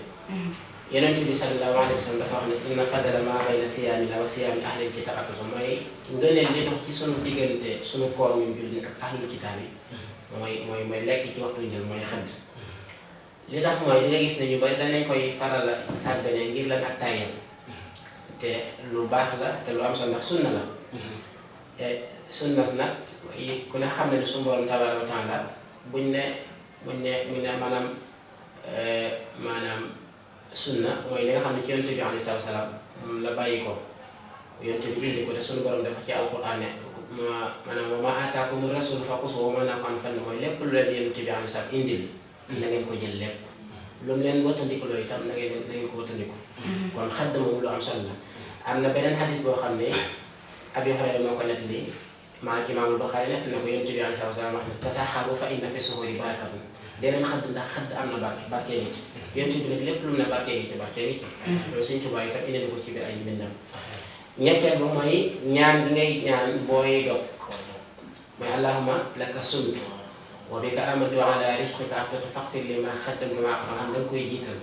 Yonent bi sallallahu alayhi wa sallam dafa wax ne inna fadla maa bayna siyaamina wa siyaami ahlil kitaab mooy ngëneel li dox ci sunu diggante sunu koor ñun julli ak ahlul kitaab yi mooy lekk ci waxtu njël mooy xëdd li tax mooy di nga gis ne ñu bari danañ koy faral a sàggane ngir lan ak tàyyeel te lu baax la te lu am solo ndax sunna la sunnas nag ku ne xam ne suñu Boroom tabaaraka wa taala buñ ne maanaam sunna mooy li nga xam ne ci Yonent bi alayhi salaatu wa salaam la bàyyi ko Yonent bi indi ko te suñu Boroom dafa ci alquran ne maanaam wa maa aataakumu rasuulu faxuzuuhu wa maa nahaakum anhu mooy lépp lu leen Yonent bi alayhi salaam indil na ngeen ko jël lépp lu mu leen wattandiku loo itam na ngeen ko wattandiku kon xadd moom lu am solo la am na beneen xadis boo xam ne Abi Hurayra moo ko nettali maanaam Imaamul Buxaari nettali na ko Yonent bi alayhi salaam wax ne tasaxaru fa inna fi suhuuri barakatun deneen xadd ndax xadd am na barke ngi ci Yonent bi nag lépp lu mu ne barke ngi ci loolu Sëñ Tuubaa itam indi na ko ci biir ay mbindam ñetteel ba mooy ñaan gi ngay ñaan booy dog mooy allahumma laka sumtu wa bika amantu ala rizqika abtatu faghfir li ma qaddamtu wa ma axartu xam da nga koy jiital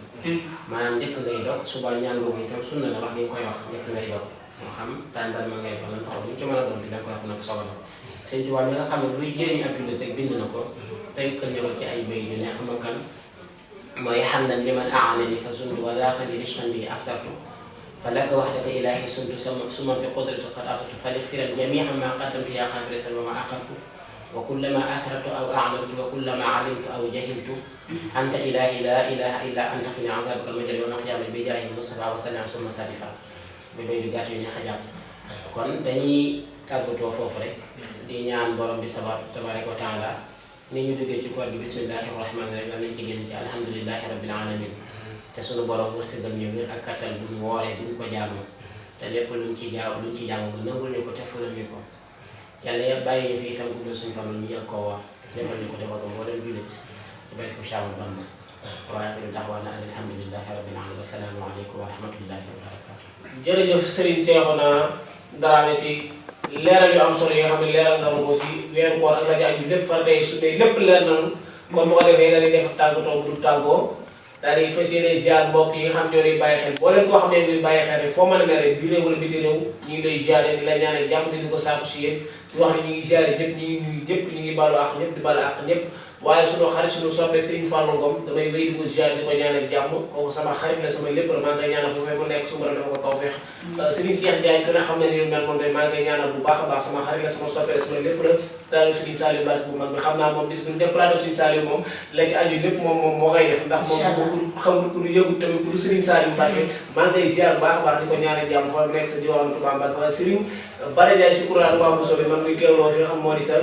maanaam njëkk ngay dog suba ñaan boobu itam sunna la wax li nga koy wax njëkk ngay dog moo xam tàngal ma ngay wax la ndox lu mu ci mën a doon di da nga koy wax nag soog a dog Sëñ Tuubaa mi nga xam ne luy jëriñ ab jullit rek bind na ko tënkal ñu ko ci ay bay yu neex moo kan mooy hamdan liman a'anani fa zuntu wa daaqani rishqan bi aftartu fa laka wahdaka ilaahi sumtu summa bi qudratika qad aftartu fa lighfiran jamii'a ma qaddamtu yaa qaabila wa ma aqartu wa kullama asrartu aw a'lantu wa kullama alimtu aw jahiltu anta ilaahi laa ilaaha illaa anta qini azaabaka al-majal yawmal qiyaamati bi jaahi Mustafa wa sallam summa sadifa muy bay du gàtt yu ñu xajaat kon dañuy tàggatoo foofu rek di ñaan borom bi tabaaraka wa taala ni ñu duggee ci koor gi bismillahi rahmaani rahim am nañ ci génn ci alhamdulillahi rabbil alamin te sunu borom wërsëgal ñu wér ak kattan bu ñu wooree bu ñu ko jaamu te lépp luñ ci jaamu bu nangul ñu ko te fulal ñu ko yàlla ya bàyyi ñu fi itam guddal suñu fan ñu yëg koo woor defal ñu ko defal ko moo dem jullit ci barke Cheikh Ahmadou Bamba wa axiru da'waana an alhamdulillahi rabbil alamin. Assalaamu aleykum wa rahmatullahi wa barakatuh. jërëjëf Serigne Cheikhouna Dramé si leeral yu am solo yi nga xam ne leeral nga ko si weeru koor ak la ci aju lépp farata yi su dee lépp leer nañu kon bu ko defee dañuy def tàggatoo bu dul tàggoo daal di fas yéene ziar mbokk yi nga xam ñoo lay bàyyi xel boo leen koo xam ne ñuy bàyyi xel rek foo mën a ne rek biir réew wala biti réew ñu ngi lay ziare di la ñaanal jàmm di ko saaku si yéen di wax ne ñu ngi ziare ñëpp ñu ngi nuyu ñëpp ñu ngi baalu àq ñëpp di baalu àq ñëpp waaye sunu xarit sunu soppe Serigne Fallou Ngom damay wéy di ko ziar di ko ñaanal jàmm kooku sama xarit la sama lépp la maa ngi koy ñaanal foofu mu nekk su ma defee ko tawfeex Serigne Cheikh Ndiaye ku ne xam ne ni lu mel moom maa ngi koy ñaanal bu baax a baax sama xarit la sama soppe la sama lépp la taal Serigne Saliou Mbacke bu mag bi xam naa moom bis bu ñu déplaté Serigne Saliou moom la si aju lépp moom moo koy def ndax moom xamul ku ñu yëgut tamit ku Serigne Saliou Mbacke maa ngi koy ziar bu baax a baax di ko ñaanal jàmm foofu nekk sa diwaanu Touba Mbacke waaye Serigne Bara Ndiaye si kuréel Touba Moussa bi man muy teewloo fi nga xam moo di sa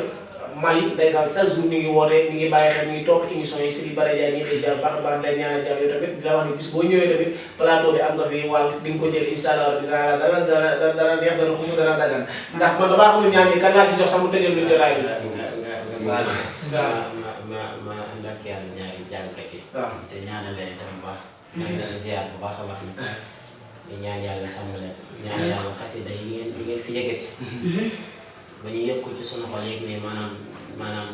Mali ndeysaan chaque jour mi ngi woote mi ngi bàyyi xel mi ngi topp émission yi Serigne Bara Ndiaye ñu ngi lay ziar baax a baax di la ñaanal jàmm yow tamit di la wax ne bis boo ñëwee tamit plateau bi am nga fi wàll di nga ko jël incha allah dana neex dana xumb dana dagan ndax man damaa xam ne ñaan bi kan laa si jox sax mu tëjal lu jotaay bi. ma ndokkeel ñaari jàngkat yi. te ñaanal leen itam bu baax. maa ngi leen ziar bu baax a baax nag. di ñaan yàlla sàmm leen. ñaan yàlla xasida yi ngeen fi yëgati. ba ñu yëg ko ci sunu xol yëg ne maanaam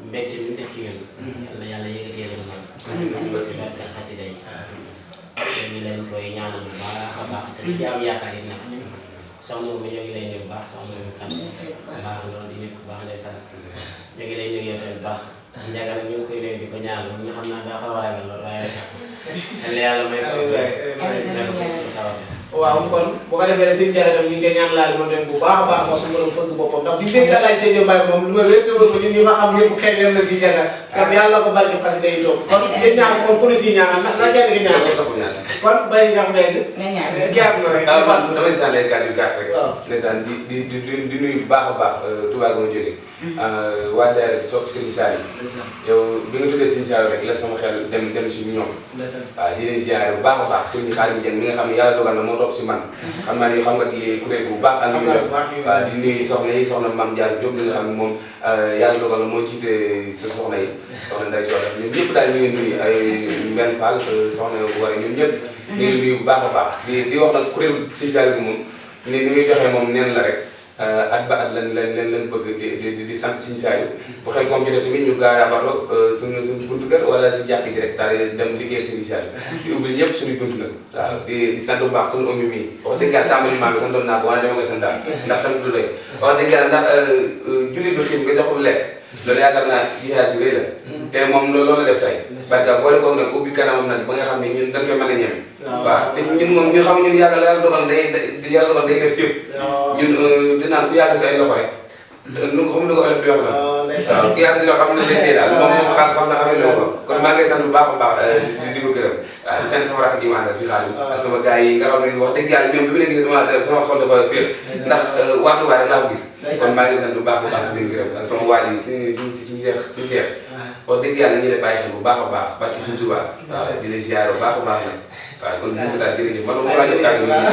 mbégte mi def ci ñun. yàlla yëgatee leen moom. ak xasida yi. te ñu leen koy ñaanal bu baax a baax te di am yaakaar it nag. soxna bi ñoo ngi lay nuyu bu baax soxna bi xam baax loolu di nit ku baax lay sant. ñu ngi lay nuyu yow tamit baax. Ndiaga nag ñu ngi koy nuyu di ko ñaanal moom ñu xam naa daa xaw a ragal lool waaye yàlla may ko waaw kon bu ko defee rek sëñ Ndiaye tam ñu ngi koy ñaan laal moom tamit bu baax a baax moo suñu borom fëgg boppam ndax di dégg alaay sëñ Baye moom lu ma wér te woon ko ñun ñi nga xam ñëpp xel yam na si Ndiaga kam yàlla ko barke xasi day toog kon yéen ñaan kon police yi ñaanal na kenn ki ñaanal kon Baye Cheikh Mbengue gerte na rek damay sant ay kàddu yu gàtt rek ndeysaan di nuyu bu baax a baax Touba ga ma jógee waa daara bi sopp Serigne Saliou yow bi nga tuddee Serigne Saliou rek la sama xel dem si ñoom waaw di leen ziare bu baax a baax Serigne Khadim Dieng mi nga xam ne yàlla dogal na moo topp si man xam naa ni xam nga li kuréel bu baax ànd ak waaw di nuyu soxna yi soxna Mame Diarra Diop li nga xam ne moom yàlla dogal na moo jiite sa soxna yi soxna Ndeye Soxna ñoom ñëpp daal ñu ngi nuyu ay Mbène Fall soxna war ñoom ñëpp ñu ngi nuyu bu baax a baax di wax nag kuréel Serigne Saliou bi moom ni muy joxee moom neen la rek at ba at lan bëgg di sant Serigne Saliou bu xel comme jotee tamit ñu gaara bato suñu buntu kër wala si jàkk ji rek daal dem liggéeyal Serigne Saliou di ubbil ñëpp suñu buntu nag waaw di sant bu baax suñu omi mii wax dëgg yàlla tàmbali maa ngi santoon naa ko waaye dama koy santaat ndax sant du doy wax dëgg yàlla ndax jullit du xiif nga jox ko lekk loolu yaakaar naa jihaad ju rëy la te moom loolu la def tey parce que boole koog nag ubbi kanamam nag ba nga xam ne ñun dañ koy mën a ñeme waaw te ñun moom ñu xam ñun yàlla la dogal day def fépp ñun dinaan ku yàgg sa ay loxo rek nu xam ne ko ëllëg di wax la waaw ku yàgg di loo xam ne day daal moom xam na xamee loo ko kon maa ngi sant bu baax a baax di ko gërëm waaw di sant sama rakk ji ma àndal si xaalis ak sama gars yi nga xam ne wax dëgg yàlla ñoom bi ma leen gis dama sama xol dafa féer ndax waxtu waa rek laa ko gis kon maa ngi sant bu baax a baax di leen gërëm ak sama waa ji suñu seex wax dëgg yàlla ñu lay bàyyi xel bu baax a baax ba ci suñu suba waaw di la ziar bu baax a baax nag waaw kon bu daal jërëjëf man moom laa jox kàddu gi ñaan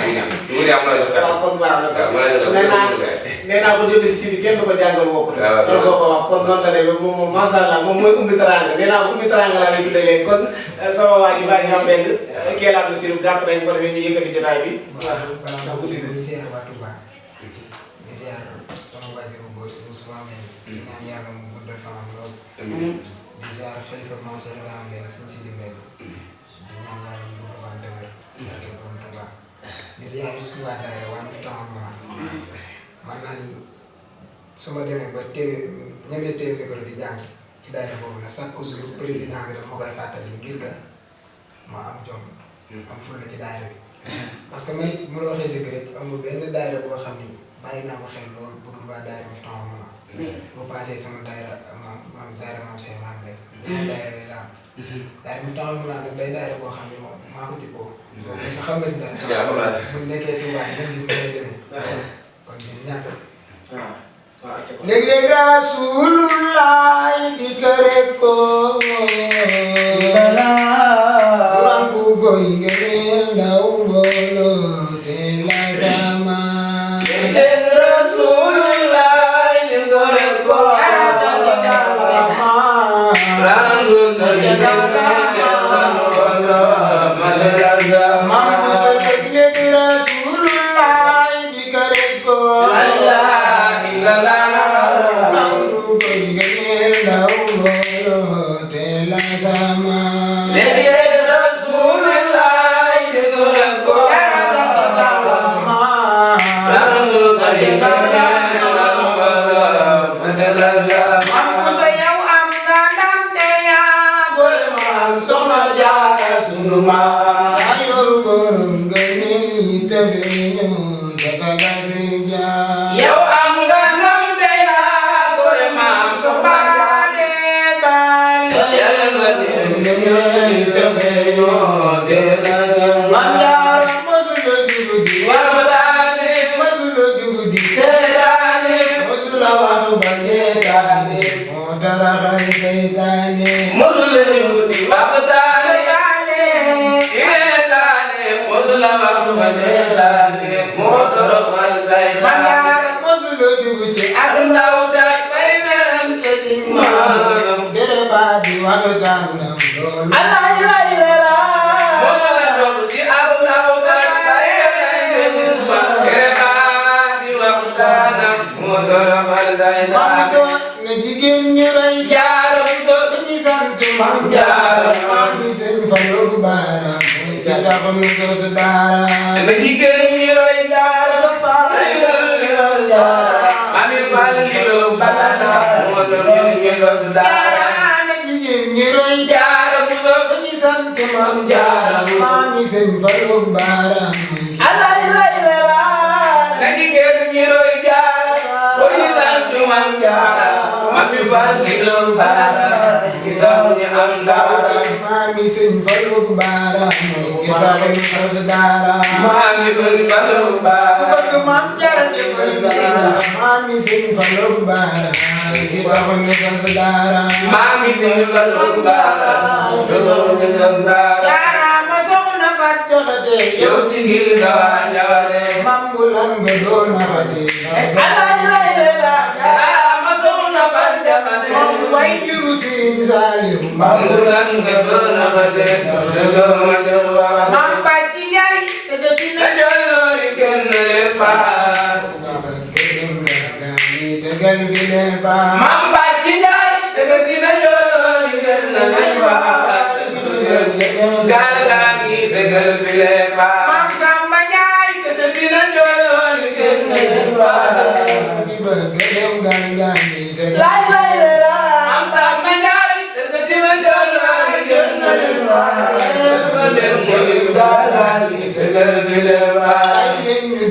ñu ngi am la jox kàddu kon baax na waaw ma la jox nee naa ko jóge si Sidi kenn du ko jàngal wopp te ko ko wax kon noonu la demee moom macha allah moom mooy umbi taranga nee naa ko umbi taranga laa lay tuddee léegi kon sama waa ji Baye Cheikh Mbengue keelaat na ci lu gàtt rek ko defee ñu yëkkati jotaay bi waaw di ziar waa Touba di ziar sama waajuru góor si Moussa Mbengue di ñaan yàlla mu guddal fanam lool di ziar xalifa Mame Cheikh Ibrahima Mbengue sëñ Sidi Mbengue di ñaan yàlla mu gudd fan dëgër ak borom Touba di ziar suñu waa daayira waa Miftahoul man naa ni su ma demee ba ñemee téew ko di jàng ci daayira boobu la chaque jour président bi dama koy fàttali ngir nga ma am jom am fulla ci daayira bi parce que may mu la waxee dëgg rek amul benn daayira boo xam ni bàyyi naa ko xel loolu bu dul waa daayira Miftahoul boo passé sama daayira daayira Mame Cheikh maa ngi def daayira yi la am daayira Miftahoul nag day daayira boo xam ne moom maa ko tippoo mais sa xam nga si dara bu nekkee Touba nga gis nga demee kon ñun ñaata léeg-léeg Rasulullah di kër ko buran bu goy ngeen ndaw mbooloo te la sama léeg-léeg Rasulullah di kër ko buran bu goy ngeen ndaw mbooloo te la sama léeg-léeg Rasulullah di ko ko yow am nga ndam te yaa gore maam soxna yàlla nga dem ñooy defe ñoo de la Manjara masula jugudi waxtaane masula jugudi seetaane masula wax ba ñeetaane moo dara xari seytaane mosul la ñu di waxtaane seetaane mosul la wax ba neetaane moo toroxal saytaane Manjara masula jugudi ak ndaw sax bay werante ci maam dere ba di waxtaanam lool Allah ilay lela moo la dox si ak ndaw sax bay ba kereba di waxtaanam moo toroxal saytaane Mam so na jigéen ñi roy jaara bu so ñi sant Mam Jaara maam mi sëñ Fallu Baara muy ca taxam ñu ko su daara na jigéen ñi roy jaara ay roy jaara mami Fallilu Baara moo doon ñu sos daara na jigéen ñi roy jaara bu so ñi sant Mam Jaara maam mi sëñ Fallu Baara muy Allah ilay lela na jigéen ñi roy jaara ko ñu sant Mam Jaara mami Fallilu Baara ki tax ñu am daara maam mi sëñ Fallu Baara muy ki tax ñu ko su daara mami Fallilu ku Baara bëgg Mam Jaara defal ni ndax maam mi sëñ Fallu Baara ki tax ñu ko su daara mami Fallilu Baara ki tax ñu sos daara jaaraama soxna Fat Jaxate yow sigil nga ñawale mambulan nga doon naxate Allah ilay lela jaaraama soxna Fat Jaxate moom way juru Sëriñ Saaliw mambulan nga doon naxate sa dooma jël waxate maam Bàcci Njaay te de ci na jolloori kenn leen baax tegal fi le baax Mam Bàcci Njaay dëgg dina jolloori kenn leen baax gaal gaa ngi tegal fi leen baax maam Samba Njaay te de dina jolloori kenn leen baax ci bëgg dem gal gal ni tegal lay lay lela Mam Samba Njaay dëgg dina jolloori kenn leen baax dem mooy gaal gaa ngi tegal fi leen baax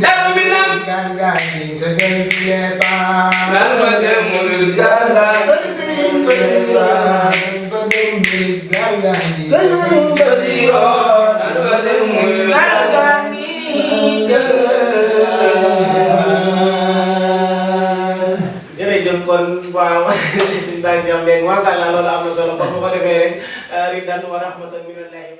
dara mi nam gal gal ni tegal fi le baax nan ma dem mooy gaal gaa ngi Sëriñ Basiru fa dem ni gal gal ni Sëriñ Basiru nan ma dem mooy gal gal ni jërëjëf kon waaw Sëñ Baye Cheikh Mbengue macha allah loolu am na solo kon bu ko defee rek ridan wa rahmatan minallahi